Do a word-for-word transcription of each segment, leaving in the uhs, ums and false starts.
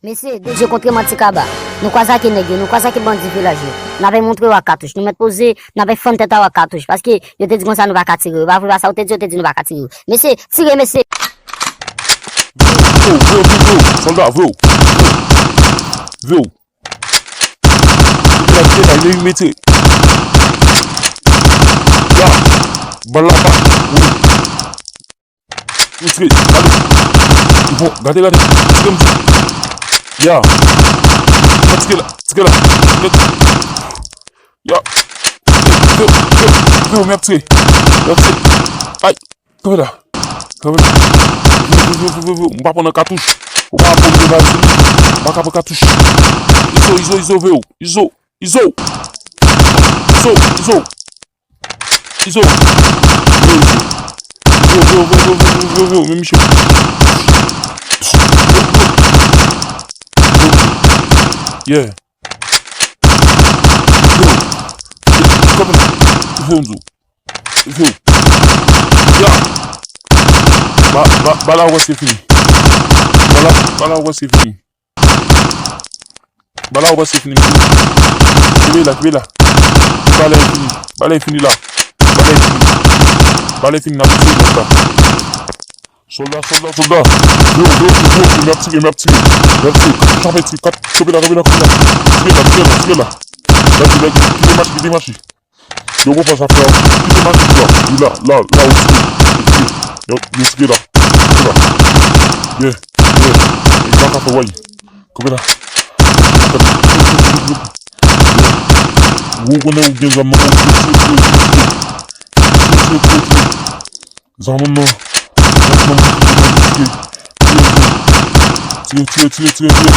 Mesye, de je kontre manti kaba. Nou kwaze ake nèg yo, nou kwaze ake bandi vilaj yo. N ap montre yo ak katouch. Nou mèt poze, n ap fann tèt a yo ak katouch. Paske yo te di konsa nou pa ka tire yo. E pa vre, pa sa yo te di, yo te di nou pa ka tire yo. Mesye, tire, mesye. Vre w, vre w, vre w, vre w, vre w. Sòlda, vre w. Vre w. Vre w. Vre w. Vre w. Vre w. Vre w. Vre w. Ya. Bal la pa. Wi. Wi, tire. Gade. Bon, gade, gade. Tire, m tire. Ya. Bon, tire la. Tire la. Tire. Ya. Vre w, vre w, vre w, vre w, m ap tire. M ap tire. Ay. Kanpe la. Kanpe la. Vre, vre, vre, vre, vre, vre. M pa pran nan katouch. Ou pa pran nan katouch. M pa ka pran katouch. Izo, Izo, Izo, vre w. Izo. Izo. Izo, Izo. Izo. Vre w, Izo. Vre w, vre w, vre w, vre w, vre w, vre w, men misye. Yeah. Vre w. Kanpe la. Vre w, Izo. Vre w. Ya. Ba, ba, ba la ou prèske fini. Ba la, ba la ou prèske fini. Ba la ou prèske fini, mesye. Kenbe la, kenbe la. Ba la e fini. Ba la e fini la. Ba la e fini. Ba la e fini, n ap tire lòt la. Sòlda, sòlda, sòlda. Vre w, vre w, vre w, vre w, m ap tire, m ap tire. M ap tire. Kanpe, tire, kanpe, kanpe la, kanpe la, kanpe la. Tire la, tire la, tire la. Gade, gade, kite mache, kite mache. Yo, papa, sa fè. Kite mache la. Wi, la, la, la, ou tire. Ou tire. Yo, yo tire la. Tire la. Yeah, yeah. E pa ka fè, woy. Kanpe la. Ou konnen ou gen zam nan, ou tire, tire, tire, tire. Tire, tire, tire, tire. Zam nan. Zam nan, tire, tire, tire, tire, tire.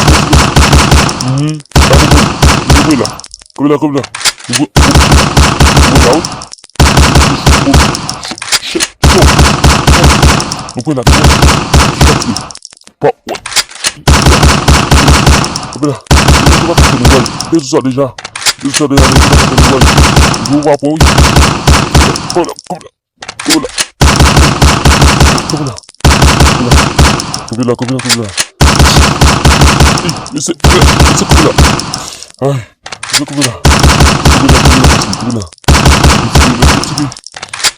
Mhm. La, kanpe. Kanpe la. Kanpe la, kanpe la. Kanpe la, wi. Shit, shit. Nou pran la, nou pran la. Shit, shit. Pa, wè. Kanpe la. Depi sa deja. Depi sa deja, depi sa deja. Yo, w ap pran, wi. Kanpe la, kanpe la. Kanpe la. Kanpe la. Kanpe la, kanpe la, kanpe la. Ey, mesye, mesye, kanpe la. Ay, mesye, kanpe la. Kanpe la, kanpe la, kanpe la. Mesye, mesye, mesye.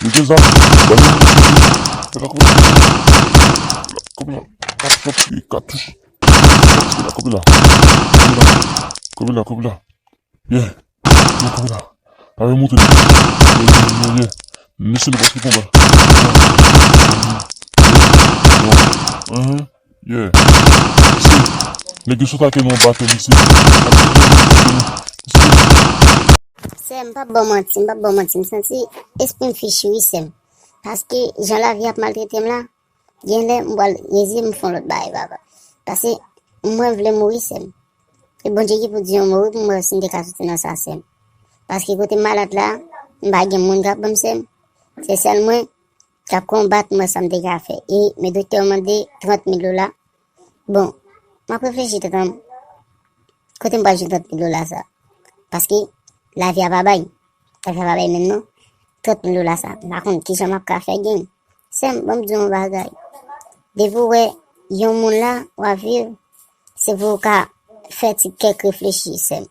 Yo gen zam. Ba nou, mesye. Kanpe la, kanpe la. Katouch, katouch. Kanpe la, kanpe la. Kanpe la, kanpe la. Yeah. Yo, kanpe la. Pa remonte, non. Yeah, yeah, yeah, yeah. Mesye, nou prèske konba. Yeah. Yeah. Yeah. Mesye, nèg yo sot atake nou anba tè, mesye. Mesye. Sè m, m p ap ba w manti, m p ap ba w manti. M santi espri m fichi, wi, sè m. Paske jan lavi ap maltrete m la, genlè m pral reziye m fè yon lòt bagay, papa. Paske mwen vle mouri, sè m. E Bondye ki pou di yon mo wi pou m wè si m te ka soti nan sa, sè m. Paske kote m malad la, m pa gen moun k ap ban m, sè m. Se sèl mwen k ap konbat m wè sa m te ka fè. E men doktè yo mande trant mil dola. Bon, m ap reflechi, tèt an, kote m pral jwenn trant mil dola sa? Paske lavi a pa bay. Lavi a pa bay menm non. Trant mil dola sa, m pa konn kijan m ap ka fè gen. Sè m, ban m di w yon bagay. Depi w wè yon moun la, w ap viv, se pou w ka fè ti kèk reflechi, sè m.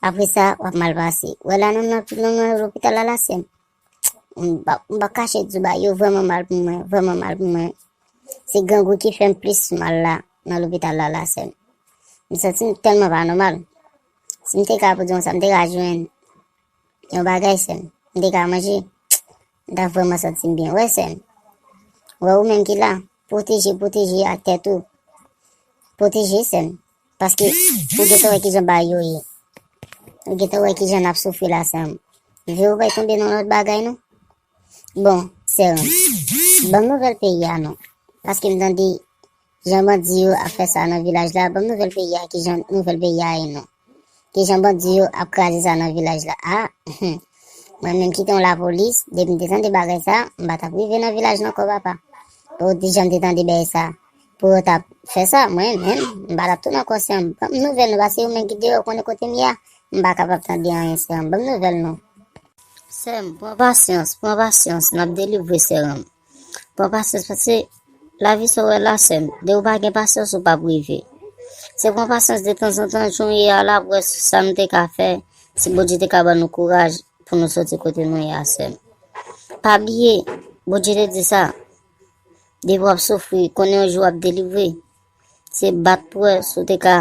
Apre sa, w ap mal pase. Wè la, nou nan, nou nan lopital la, la, sè m. M pa, m pa kache di w bagay yo vrèman mal pou mwen, vrèman mal pou mwen. Se grangou ki fè m plis mal la, nan lopital la, la, sè m. M santi m tèlman pa nòmal. Si m te ka, pou di w sa, m te ka jwenn yon bagay, sè m. M te ka manje, m ta vrèman santi m byen. Wè, sè m. Wè, ou menm ki la, pwoteje, pwoteje ak tèt ou. Pwoteje, sè m. Paske ou gentan wè kijan bagay yo ye. Ou gentan wè kijan n ap soufri la, sè m. Vre ou pral tonbe nan lòt bagay, non? Bon, sè m, ban m nouvèl peyi a, non. Paske m tande jan bandi yo ap fè sa nan vilaj la, ban m nouvèl peyi a, kijan nouvèl peyi a ye, non. Kijan bandi yo ap kraze sa nan vilaj la. A, mwen menm ki te yon lapolis, depi m te tande bagay sa, m pa t ap rive nan vilaj la ankò, papa. Pou di jan m te tande bagay sa. Pou yo t ap fè sa, mwen menm, m pa t ap tounen ankò, sè m. Ban m nouvèl, non, paske ou menm ki deyò, ou konnen kote m ye a. M pa kapab tande anyen, sè m. Ban m nouvèl, non. Sè m, pran pasyans, pran pasyans, n ap delivre, sè m. Pran pasyans, paske lavi sa w wè la, sè m, depi w pa gen pasyans, ou p ap rive. Se pran pasyans detanzantan, jan w ye a la, pou wè sa nou te ka fè, si Bondye te ka ban nou kouraj pou nou soti kote nou ye a, sè m. Pa bliye, Bondye te di sa, depi w ap soufri, konnen yon jou w ap delivre. Se bat pou wè si w te ka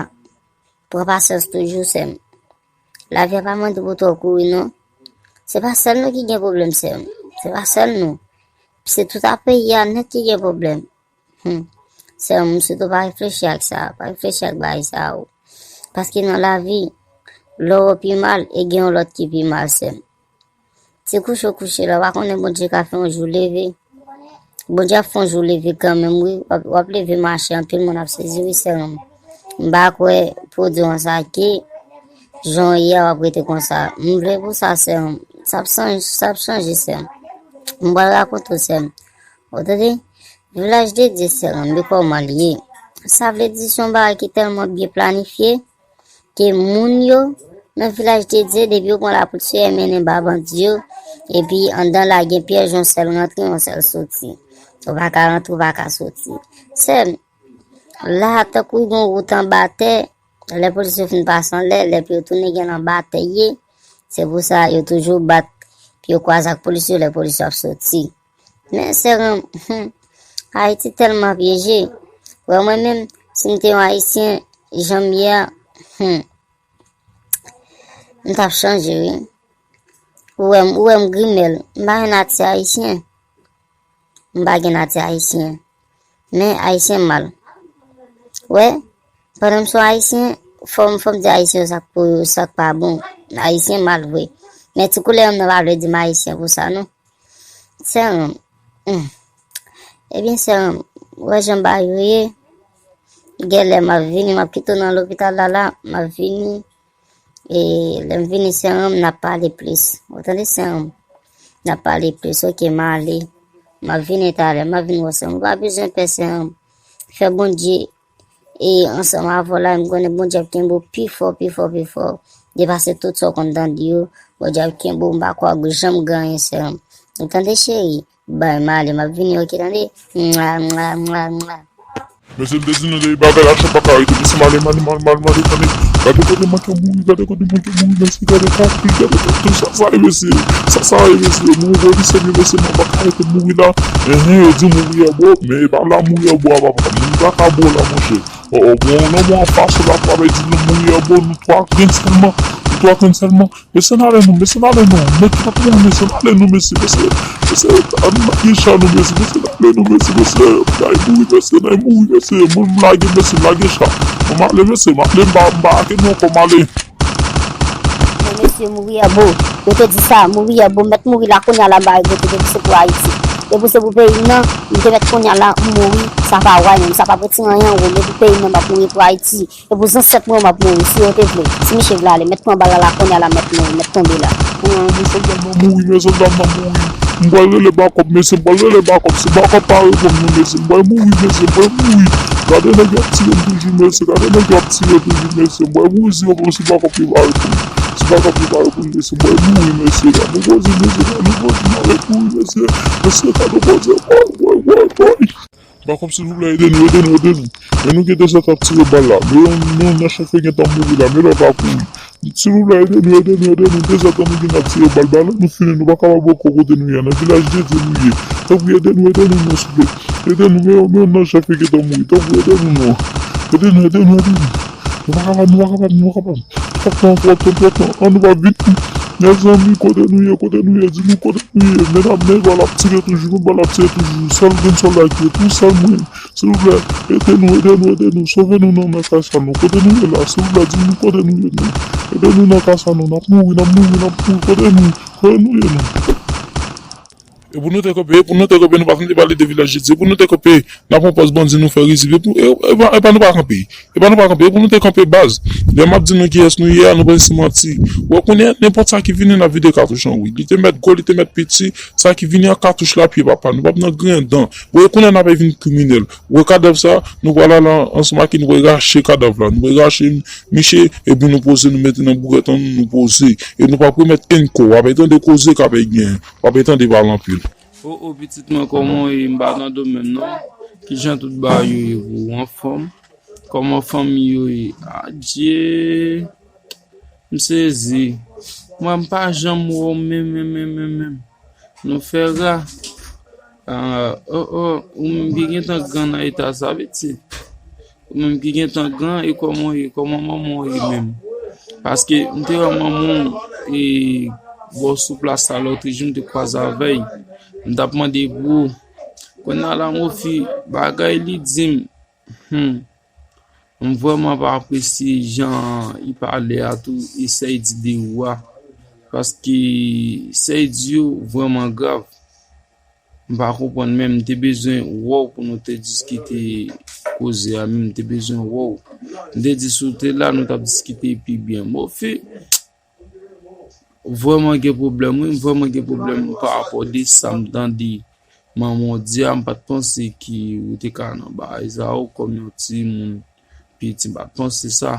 pran pasyans toujou, sè m. Lavi a pa mande pou w twò kouri, non. Se pa sèl nou ki gen pwoblèm, sè m. Se pa sèl nou. Se tout a peyi a nèt ki gen pwoblèm. Hmm. Sè m, sitou pa reflechi ak sa, pa reflechi ak bagay sa yo. Paske nan lavi, lè w pi mal, e gen yon lòt ki pi mal, sè m. Ti kouche w kouche la, w pa konnen Bondye ka fè yon jou leve. Bondye ap fè yon jou leve kanmenm, wi. W ap, w ap leve mache, anpil moun ap sezi, wi, sè m. M pa kwè pwodui w an sa ke jan w ye a, w ap rete konsa. M vle pou sa, sè m. Sa ap chanje, sa ap chanje, sè m. M pral rakonte w, sè m. Ou tande? Vilaj de Dye, sè m, men kòman l ye? Sa vle di se yon bagay ki tèlman byen planifye ke moun yo nan Vilaj de Dye, depi yo pran lapousye, mennen ba bandi yo, epi anndan la gen pyèj, yon sèl rantre, yon sèl soti. Ou pa ka rantre, ou pa ka soti. Sè m, la, tankou gen yon wout anba tè, lè polis yo fin pase anlè, lè pou yo tounen gen l anba tè ye, se pou sa yo toujou bat pye yo kwaze ak polis yo lè polis yo ap soti. Men sè m, hmm, Ayiti tèlman pyeje. Wè mwen menm, si m te yon Ayisyen, jan m ye a, hmm, m t ap chanje, wi. Ou wè m, ou wè m grimèl. M pa gen nati ayisyen. M pa gen nati ayisyen. Men ayisyen mal. Wè, pandan m se yon ayisyen, fò m, fò m di ayisyen yo sa k pou yo, sa k pa bon. Ayisyen mal vre. Men ti koulè m nan pa vle di m ayisyen pou sa, non. Sè m, hmm. Ebyen, sè m, ou wè jan bagay yo ye. Genlè m ap vini, m ap kite w nan lopital la, la, m ap vini. E lè m vini, sè m, n ap pale plis. Ou tande, sè m? N ap pale plis, oke, m ale. M ap vini talè, m ap vin wè, sè m. Ou pa bezwen pè, sè m. Fè Bondye e ansanm avè w la, m konnen Bondye ap kenbe w pi fò, pi fò, pi fò. Depase tout sa w konn tande yo, Bondye ap kenbe w, m pa kwè w ap janm gen anyen, sè m. Ou tande, cheri? Bay, m ale, m ap vini, oke, tande? Mwa, mwa, mwa, mwa. Mesye, m te di nou depi bagay la cho pa ka rete. Mesye, m ale, m ale, m ale, m ale, m ale, tande. Gade kote m manke mouri, gade kote m manke mouri, mesye, gade kote, gade kote sa, sa ye, mesye. Sa, sa ye, mesye. Nou, nou, mesye, mesye, mwen pa ka rete mouri la. Enhen, yo di mouri a bo, men e pa la mouri a bo a, papa. Mouri pa ka bo la, monchè. O, o, bon, non, bon, anfas la, pa vle di nou mouri a bo, nou twa grenn sèlman. Nou twa grenn sèlman. Mesye, n ale non, mesye, n ale non. Mèt patwon, mesye, n ale non, mesye, mesye, mesye, ann lage cha non, mesye, mesye, n ale non, mesye, mesye, n al mouri, mesye, n al mouri, mesye, mwen m lage, mesye, m lage cha. Mwen m ale, mesye, m ale, m pa, m pa lage nou ankò, m ale. Men mesye, mouri a bo. Yo te di sa, mouri a bo, mèt mouri la kounye a la, m pa regrete, depi se pou Ayiti. Depi se pou peyi m nan, m te mèt kounye a la, m mouri, sa pa wè menm, sa pa p retire anyen an gwo, depi peyi m nan, m ap mouri pou Ayiti. E pou zansèt mwen, m ap mouri, si yo te vle. Si misye vle ale, mèt pran bal la, la kounye a la, mèt mouri, mèt tonbe la. Mwen, mwen, sòlda m nan mouri, men sòlda m nan mouri. M pral rele bakòp, mesye, m pral rele bakòp. Si bakòp pa reponn mwen, mesye, m pral mouri, mesye, m pral mouri. Gade nèg yo ap tire m toujou, mesye, gade nèg yo ap tire toujou, mesye, m pral mouri si yo, si bakòp yo pa reponn. Si bakòp yo pa reponn, mesye, m pral mouri, mesye, gade koze, mesye, gade koze, m ap mouri, mesye, mesye, gade koze, woy, woy, woy, woy. Bakòp, silvouplè, ede nou, ede nou, ede nou. Men nou gen de zòt ap tire bal la. Men yon, men yon nan chofè gentan mouri la, men lòt la kouri. Silvouplè, ede nou, ede nou, ede nou. De zòt nou gentan ap tire bal. Bal la nou fini, nou pa kapab ankò kote nou ye. Nan Vilaj de Dye nou ye. Tanpri, ede nou, ede nou, non, souple. Ede nou, men yon, men yon nan chofè gentan mouri. Tanpri, ede nou, non. Ede nou, ede nou, ede nou. Nou pa kapab, nou pa kapab, nou pa kapab. Twòp tan, twòp tan, twòp tan. An nou pa vini. Mezanmi, kote nou ye, kote nou ye, di nou kote nou ye. Men ap, men bal ap tire toujou, men bal ap tire toujou. Sèl grenn sòlda ki ye, tou sèl mwen. Silvouplè, ede nou, ede nou, ede nou. Sove nou nan, nan kay sa nou. Kote nou ye la, silvouplè, di nou kote nou ye, non. Ede nou nan kay sa nou. N ap mouri, n ap mouri, n ap mouri. Kote nou, kote nou ye, non. E pou nou te kanpe, e pou nou te kanpe, nou pa tande pale de Vilaj de Dye. E pou nou te kanpe, n ap pran pòz bandi, nou fè rizib. E pou, e, e pa, e pa nou pa kanpe. E pa nou pa kanpe, e pou nou te kanpe baz. Lè m ap di nou kiyès nou ye a, nou pa se manti. Wè kounye a, nenpòt sa ki vini, n ap vide katouch an wi. Li te mèt gwo, li te mèt piti, sa ki vini an katouch la pye papa. Nou p ap nan griyen dan. Wè kounye a, n ap vin kriminèl. Wè kadav sa, nou pral al an, ansanm ak li, nou pral rache kadav la. Nou pral rache misye, epi nou poze, nou mete nan boukèt an nou, nou poze. E nou p ap remèt ankò. W ap tande koze k ap genyen. W ap tande pale anpil. O, o, pitit mwen, kòman w ye? M pa tande w menm non. Kijan tout bagay yo ye pou ou? Anfòm? Kòman fanmi yo ye? Adje! M sezi. Mwen, m pa janm wè w menm, menm, menm, menm, menm. Nou fè ra. Ah, oh, oh, ou menm ki gentan gran nan eta sa, pitit. Ou menm ki gentan gran, e kòman w ye? Kòman manman w ye menm? Paske m te wè manman w, e, bò sou plas la, lòt jou m te kwaze avè l. M t ap mande pou ou. Kounye a la, Mofi, bagay li di m, hmm, m vrèman pa apresye jan li pale a tou, e sa l di de ou a. Paske sa l di yo vrèman grav. M pa konprann menm, m te bezwen wè w pou nou te diskite koze a menm, m te bezwen wè w. M te di si w te la, nou t ap diskite pi byen. Mofi, vrèman gen pwoblèm, wi, m vrèman gen pwoblèm pa rapò de sa m tande manman w di a, m pa t panse ki ou te ka nan bagay sa yo kòm yon timoun piti, m pa t panse sa.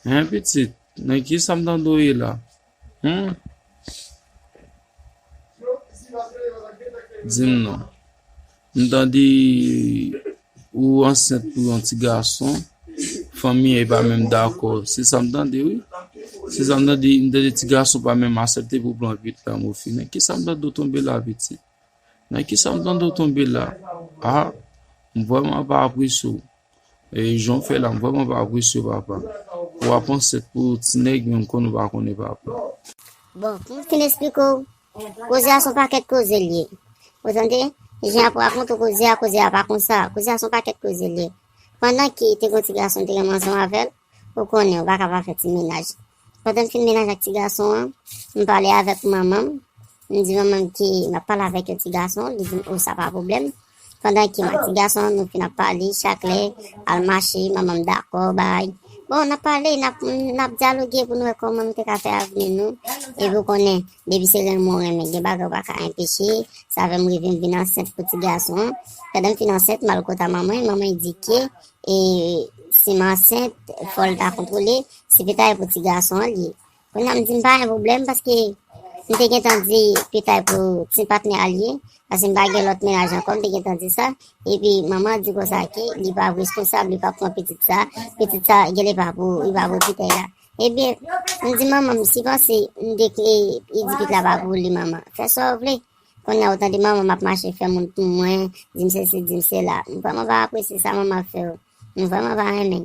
Hein, pitit, nan ki sa m tande w ye la? Hmm? Di m non. M tande ou ansent pou yon ti gason. Fanmi an pa menm dakò. Se sa m tande, wi. Se sa m tande, m tande ti gason pa menm aksepte pou pran pitit la, Mofi. Nan ki sa m tande w tonbe la, pitit? Nan ki sa m tande w tonbe la? Ah, m vrèman pa apresye w. E jan w fè la, m vrèman pa apresye w, papa. W ap ansent pou ti nèg, men m konnen w pa konnen papa. Bon, pou m fin esplike w, koze a se yon pakèt koze l ye. Ou tande? Jan ap rakonte w koze a, koze a pa konsa. Koze a se yon pakèt koze l ye. Pandan ke te gen yon ti gason te renmen ansanm avè l, ou konnen, ou pa ka pa fè ti mennaj. Pandan m fin mennaj ak ti gason an, m pale avèk manman m. M di manman m ke m ap pale avèk yon ti gason, li di m, "O, sa pa pwoblèm." Pandan ke m ak ti gason an, nou fin ap pale chak lè, al mache, manman m dakò, bay. Bon, n ap pale, n ap, n ap dyaloge pou nou wè kòman nou te ka fè avni nou. Epi ou konnen, depi se renmen ou renmen, gen bagay ou pa ka enpeche. Sa fè m rive m vin ansent pou ti gason an. Pandan m fin ansent, m al kote manman, manman di ke, e, si m ansent, fò l ta kontwole, se petay pou ti gason an li ye. Kounye a m di m pa gen pwoblèm paske m te gentan di petay pou ti patnè a l ye, paske m pa gen lòt mennaj ankò, m te gentan di sa. Epi manman di konsa ke li p ap responsab, li p ap pran pitit sa, pitit sa genlè pa pou, li pa pou petay la. Ebyen, m di manman m si panse m te, e, li di pitit la pa pou li, manman. Fè sa w vle. Kounye a ou tande manman m ap mache fè moun pou mwen, di m sesi, di m sela. M vrèman pa apresye sa manman ap fè yo. M vrèman pa renmen.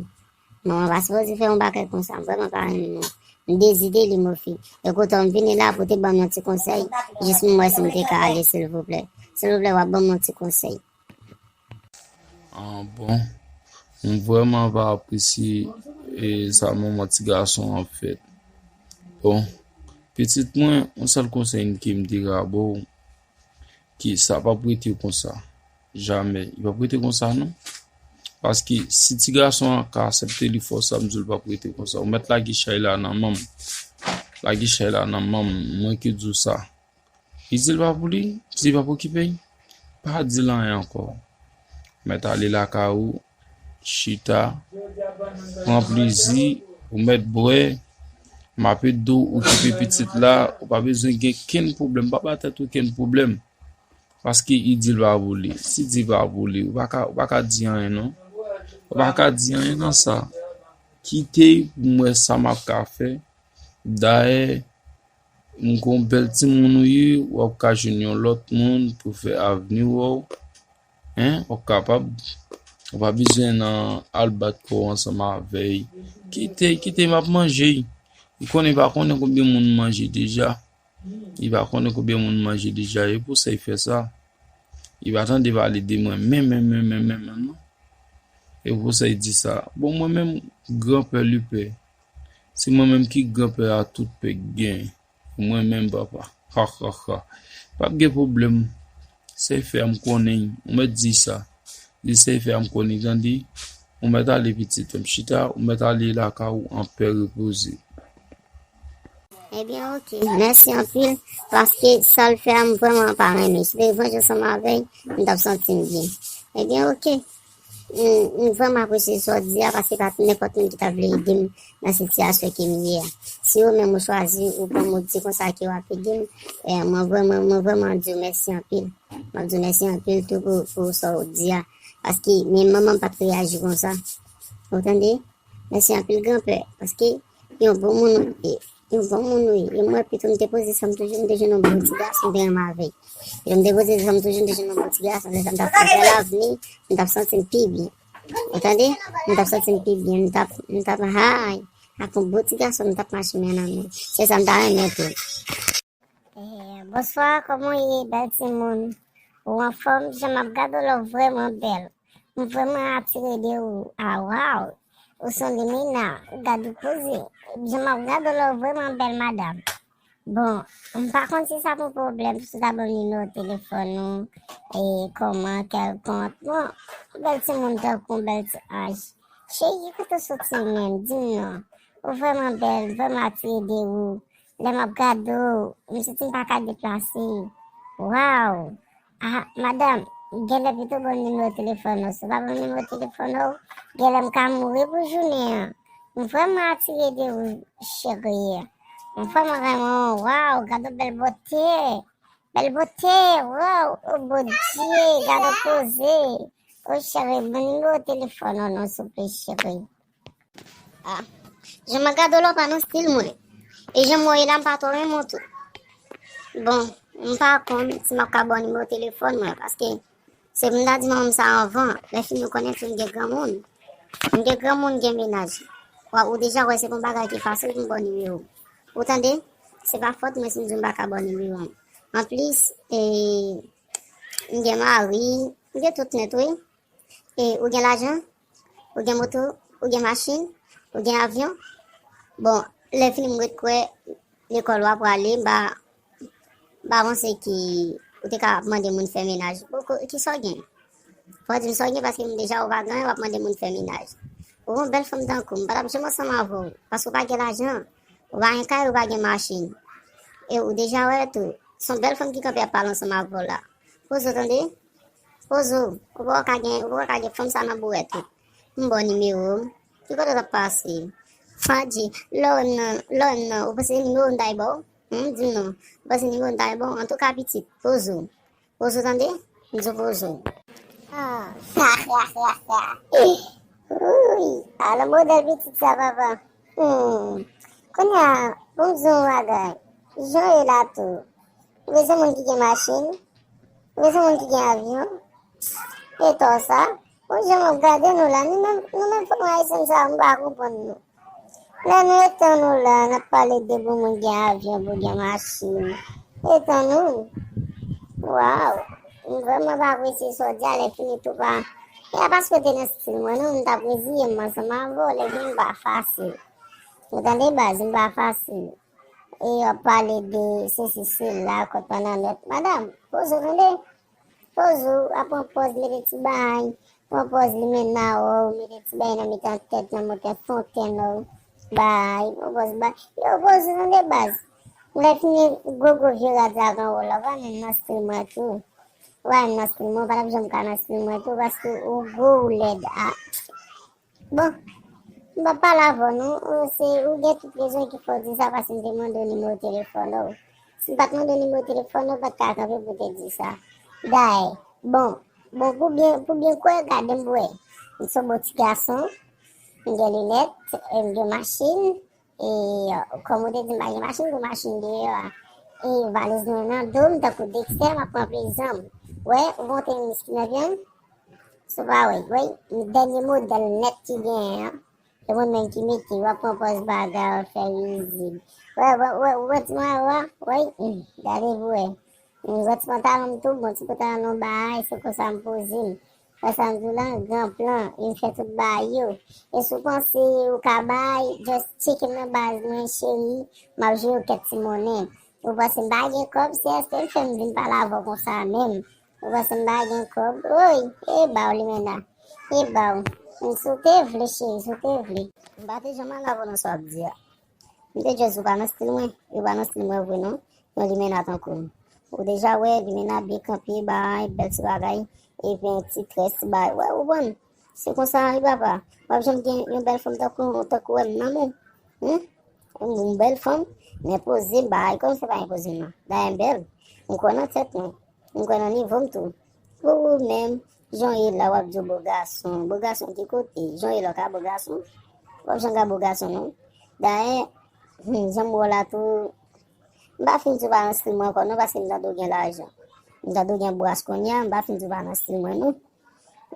Manman pa sipoze fè yon bagay konsa, m vrèman pa renmen non. M dezide li, Mofi. E kote w m vini la pou te ban m yon ti konsèy, jis pou m wè si m te ka ale, silvouplè. Silvouplè, w ap ban m yon ti konsèy. Ah, bon. M vrèman pa apresye, e, sa manman ti gason an fè. Bon, pitit mwen, yon sèl konsèy ke m te ka ba w, ke sa p ap rete konsa. Jamè. Li p ap rete konsa, non. Paske si ti gason an ka aksepte li fò sa, m di w li p ap rete konsa. Ou mèt lage chay la nan men m. Lage chay la nan men m. Mwen ki di w sa. Li di l pa pou li, li di l pa pou okipe l. Pa di l anyen ankò. Ou mèt ale lakay ou, chita, pran plezi, ou mèt bwè, m ap ede w okipe pitit la, ou pa bezwen gen kenn pwoblèm, pa ba tèt ou kenn pwoblèm. Paske li di l pa pou li. Si di pa pou li, ou pa ka, ou pa ka di anyen non. Ou pa ka di anyen nan sa. Kite l pou m wè sa m ap ka fè. Dayè, m gon bèl timoun ou ye, w ap ka jwenn yon lòt moun pou fè avni w. Hein, w ap kapab. Ou pa bezwen nan al bat kò w ansanm avè l. Kite, kite, m ap manje. Li konnen, pa konnen konbyen moun manje deja. Li pa konnen konbyen moun manje deja. E pou sa l fè sa. Li pa tande pale de mwen menm, menm, menm, menm, menm, menm, non. E pou sa l di sa. Bon, mwen menm, granpè li pè. Se mwen menm ki granpè a tout pè k gen. Mwen menm, papa. Ha, ha, ha. P ap gen pwoblèm. Sa l fè a m konnen. Ou mèt di sa. Di sa l fè a m konnen, tande. Ou mèt ale pitit, m chita, ou mèt ale lakay ou anpè repoze. Ebyen, oke. Mèsi anpil, paske sa l fè a, m vrèman pa renmen. Si te vanje ansanm avè l, m t ap santi m byen. Ebyen, oke. M, m vrèman apresye sa w di a, paske pa t nenpòt moun ki ta vle ede m nan sitiyasyon ke m ye a. Si ou menm ou chwazi, ou pran, ou di konsa ke w ap ede m, eh, mwen vrèman, mwen vrèman di w mèsi anpil. M ap di w mèsi anpil tou pou, pou sa w di a. Paske menm manman m pa t reyaji konsa. Ou tande? Mèsi anpil granpè, paske yon bon moun ou ye. Yon bon moun ou ye. E mwen pito m te poze san m toujou, m te jwenn yon bon ti gason m te renmen avè l. E lè m te poze san m toujou, m te jwenn yon bon ti gason, lè sa m t ap fè lavni, m t ap santi m pi byen. Ou tande? M t ap santi m pi byen, m t ap, m t ap high. Ak yon bon ti gason, m t ap mache men nan men. Se sa m ta renmen tou. Eh, bonswa, kòman w ye, bèl timoun? Ou anfòm? Jan m ap gade w la, w vrèman bèl. M vrèman atire de ou. Ah, waw! Ou se yon limena. Gad ou poze. Jan m ap gade w la, w vrèman bèl, madanm. Bon, m pa konn si sa pou pwoblèm, si w ta ban m nimewo telefòn ou, e kòman, kèlkonk. Bon, bèl timoun tankou w, bèl ti anj. Cheri, kote w soti menm? Di m non. Ou vrèman bèl, vrèman atire de ou. Lè m ap gade w, m santi m pa ka deplase. Waw! Ah, madanm, genlè pito ban m nimewo telefòn ou. Si w pa ban m nimewo telefòn ou, genlè m ka mouri pou jounen an. M vrèman atire de ou, cheri. M vrèman renmen w. Waw, gade yon bèl bote. Bèl bote, waw, o Bondye, gade yon poze. O cheri, ban m nimewo telefòn ou non, souple, cheri. Ah, jan m ap gade w la, w pa nan stil mwen. E jan m wè w ye la, m pa twò renmen w tou. Bon, m pa konn si m ap ka ba w nimewo telefòn mwen, paske se pou m ta di manman m sa anvan, lè fini ou konnen tou m gen granmoun. M gen granmoun, gen mennaj. Wa, ou deja wè se pa yon bagay ki fasil pou m ba w nimewo. Ou tande? Se pa fòt mwen si m di w m pa ka ba w nimewo m. Anplis, e, m gen mari, m gen tout nèt, wi. E ou gen lajan, ou gen moto, ou gen machin, ou gen avyon. Bon, lè fini m ret kwè lekòl w ap prale, m pa, m pa panse ki ou te ka ap mande moun fè mennaj. Bon, ko-, kisa w gen? Fò w di m sa w gen paske m deja ou pa gen anyen, w ap mande moun fè mennaj. Ou yon bèl fanm tankou m, m pa t ap janm ansanm avè w paske w pa gen lajan, ou pa gen kay, ou pa gen machin. E ou deja wè tou, se yon bèl fanm ki kanpe ap pale ansanm avè w la. Poze w tande. Poze w. Ou poko ka gen, ou poko ka gen fanm sa nan bourèt ou. M ba w nimewo m. Ki kote w t ap pase? Fadji, lè w wè m nan, lè w wè m nan, ou panse nimewo m ta ba w? Hum, di m non. Ou panse nimewo m ta ba w? Antouka pitit, poze w. Poze w tande? M di w poze w. Ah. Ui, ala modèl pitit sa, papa. Hmm. Kounye a, pou m di w yon bagay. Jan w ye la tou. Ou bezwen moun ki gen machin? Ou bezwen moun ki gen avyon? E tò sa? Bon, jan m ap gade nou la, nou menm, nou menm fanm ayisyen sa, m pa konprann nou. Lè nou etan nou la, n ap pale de bon moun gen avyon, bon gen machin. Etan nou. Waw. M vrèman pa apresye sa w di a, lè fini tou pa. E a paske w te nan stil mwen, non, m t ap reziye m ansanm avè w, lè fini m pa fasil. Ou tande baz, m pa fasil. E w ap pale de sesi, sela, kòt pa nan nèt. Madanm, poze w tande. Poze w, a pran pòz, mete ti bagay, pran pòz limena w, mete ti bagay nan mitan tèt, nan mitan fontenn w, bay, pran pòz bay. Yo, poze w tande baz. Lè fini gwo gwo vye rad la gen w la, w pa menm nan stil mwen tou. W pa menm nan stil mwen, w pa t ap janm ka nan stil mwen tou, paske ou gwo, ou lèd. Ah. Bon, m p ap pale avè w non, ou se, ou gen tout rezon ki fè w di sa, paske m te mande w nimewo telefòn ou. Si m pa t mande w nimewo telefòn ou, ou pa t ka kanpe pou w te di sa. Dayè, bon, bon, pou byen, pou byen kwè, gade m pou wè. M se yon bon ti gason, m gen linèt, e m gen machin, e, kòm ou te di m pa gen machin, pou machin deyò a. E valiz mwen nan do m, tankou Dexter, m ap ranpli zanm. Wè, ou monte minis ki nan pye m. Si w pa wè, wè, dènye modèl nèt ki genyen an. E mwen menm ki mete, w ap pran pòz bagay, w ap fè rizib. Wè, wè, wè, wè, ti mwen, wè, wè, hmm, gade pou wè. Hmm, wè ti pantalon m tou, bon ti pantalon non bay, se konsa m poze m. Wè sa m di w la, gran plan, e m fè tout bagay yo. E si w panse ou ka bay, just tcheke m nan baz mwen, cheri, m ap jere w kèk ti monnen. Ou panse m pa gen kòb, se èske l fè m vin pale avè w konsa menm? Ou panse m pa gen kòb? Woy, e ba w limena. E ba w. Si w te vle, cheri, si w te vle. M pa te janm al avè w nan sa w ap di a. M te just di w pa nan stil mwen. Ou pa nan stil mwen vre non. Yon limena tankou m. Ou deja wè, limena byen kanpe, bay, bèl ti bagay. Epi yon ti très, bay. Wè, ou konprann? Se konsa wi papa. W ap janm gen yon bèl fanm tankou, tankou wè m nan men w. Hum? Yon bèl fanm, men poze m, bay, kòm se pa enpoze m nan. Dayè m bèl. M kwè nan tèt mwen. M kwè nan nivo m tou. Pou ou menm, Jan w ye la, w ap di w bo gason. Bo gason ki kote? Jan w ye la, w ka bo gason? W ap janm ka bo gason, non. Dayè, hmm, jan m wè w la tou, m pa fin di w pa nan stil mwen ankò, non, paske m tande w gen lajan. M tande w gen bras kounye a, m pa fin di w pa nan stil mwen, non.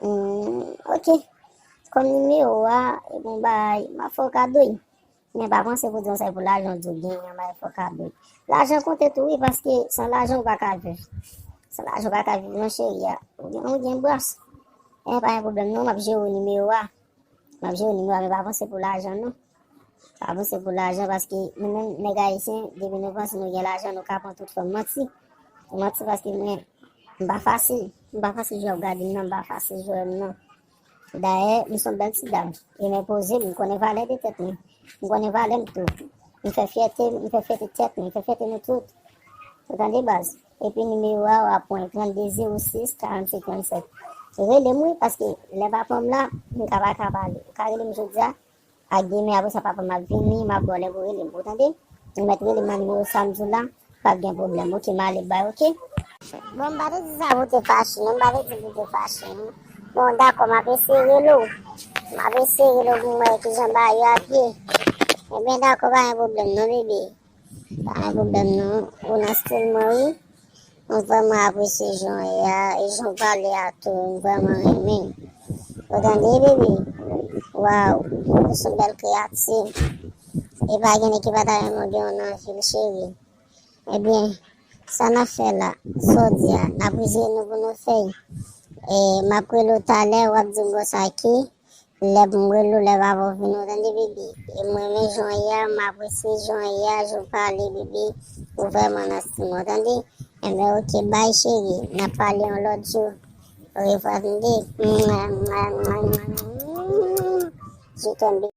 Hmm, ok. Kòm nimewo a, e bon bagay, m ap fè w kado l. Men pa panse pou di yon sèl pou lajan w di w genyen, m ap fè w kado l. Lajan konte tou, wi, paske san lajan ou pa ka viv. San lajan ou pa ka viv, non, cheri a. Ou gen, ou gen bras. E pa gen pwoblèm, non, m ap jere nimewo a. M ap jere nimewo a, men pa panse pou lajan, non. Pa panse pou lajan, paske nou menm, nèg ayisyen, depi nou panse nou gen lajan, nou ka pran tout fòm manti. Manti, paske mwen, m pa fasil. M pa fasil jwè ap gade m nan, m pa fasil jwè m nan. Dayè, m se yon bèl ti dam. E mwen poze m, m konnen valè de tèt mwen. M konnen valè m tou. M fè fyète, m fè fyète tèt mwen, m fè fyète nou tout. Ou tande baz? Epi nimewo a, w ap pran trannde zewo sis karannsèt trannsèt. Rele m wi, paske lè papa m la, m ka pa ka pale. Ou ka rele m jodi a, ak demen apre sa papa m ap vini, m ap ba w lè pou rele m, ou tande? Ou mèt rele m nan nimewo sa m di w la, p ap gen pwoblèm, oke, m ale bay, oke? Bon, m pa te di sa pou te fache, non, m pa te di pou te fache, non. Bon, dakò, m ap eseye rele w. M ap eseye rele w pou m wè kijan bagay yo ap ye. Ebyen, dakò, pa gen pwoblèm, non, bebe. Pa gen pwoblèm, non. Ou nan stil mwen, wi. Mwen vrèman apresye jan w ye a, e jan w pale a tou, mwen vrèman renmen. Ou tande, bebe? Waw, ou se yon bèl kreyati. E pa gen nèg ki pa ta renmen w gen w nan vi l, cheri. Ebyen, sa n ap fè la, sa w di a, n ap rezeye nou pou nou fè l. E, m ap rele w talè, w ap di m konsa ki, lè pou m rele w, lè papa w vini, w tande, bebe? E mwen renmen jan w ye a, m apresye jan w ye a, jan w pale, bebe. Ou vrèman nan stil mwen, w tande? Enben, oke, bay, cheri. N ap pale yon lòt jou. Orevwa, tande? Je t'aime, bebe.